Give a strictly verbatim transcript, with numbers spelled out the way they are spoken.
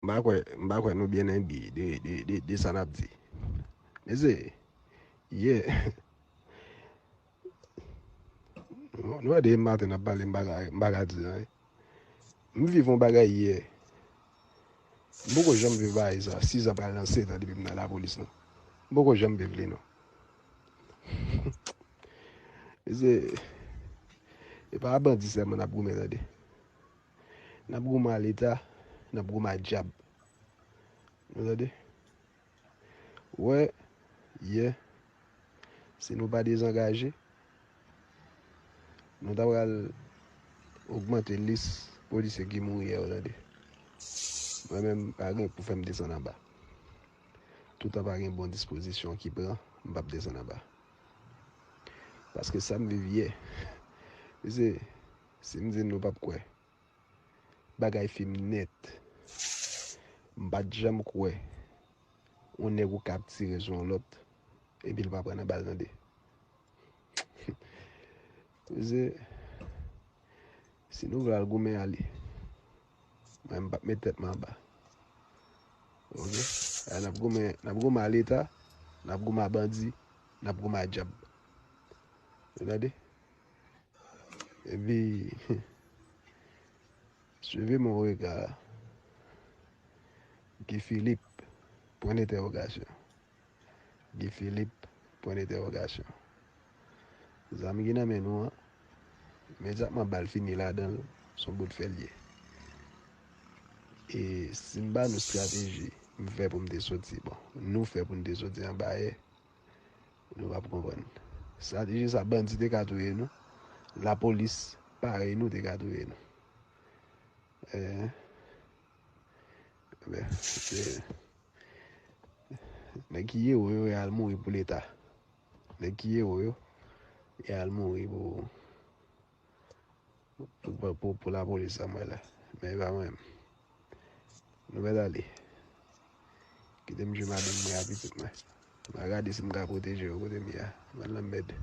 M pa kwè, m pa kwè nou byen enbi de, de, de, de sa n ap di. Mezye, ye. Nou, nou de maten n ap pale, m pa ka, m pa ka di anyen. M viv yon bagay yè. M poko janm viv bagay sa. Sis an pral nan sèt an depi m nan lapolis non. M poko janm viv li non. Se, e pa bandi sèlman n ap goumen tande. N ap goumen a Leta, n ap goumen a dyab. Nou tande? Wè, yè, si nou pa dezangaje, nou ta pral ogmante lis polisye ki mouri yè yo tande. Mwen menm, pa gen pou fè m desann anba. Toutan pa gen bon dispozisyon ki pran, m p ap desann anba. Paske sa m viv yè, se, si m di nou p ap kwè. Bagay fim nèt. M pa t janm kwè yon nèg ou ka ap tire sou yon lòt epi l pa pran nan bal tande. Se, si nou vle al goumen ale, mwen m p ap met tèt mwen anba. Oke? A, n ap goumen, n ap goumen a Leta, n ap goumen a bandi, n ap goumen a dyab. Ou tande? Epi, suivez mon regard. Guy Philippe, pwen dentèwogasyon. Guy Philippe, pwen dentèwogasyon. Zam ki nan men nou an, imedyatman bal fini ladan l, se yon bout fè l ye. E si m ba nou estrateji m fè pou m te soti, bon, nou fè pou n te soti anba yè, nou p ap konprann. Estrateji sa, bandi te ka touye nou. Lapolis, parèy nou, te ka touye nou. Eh, ben, se, nèg ki ewo yo, y al mouri pou Leta. Nèg ki ewo yo, y al mouri pou, pou, pou, pou, pou lapolis sa mwen la. Men e pa mwen menm. Nou mèt ale. Kite m jwe madanm mwen ak pitit mwen. M a gade si m ka pwoteje yo kote m ye a. M al nan mèd.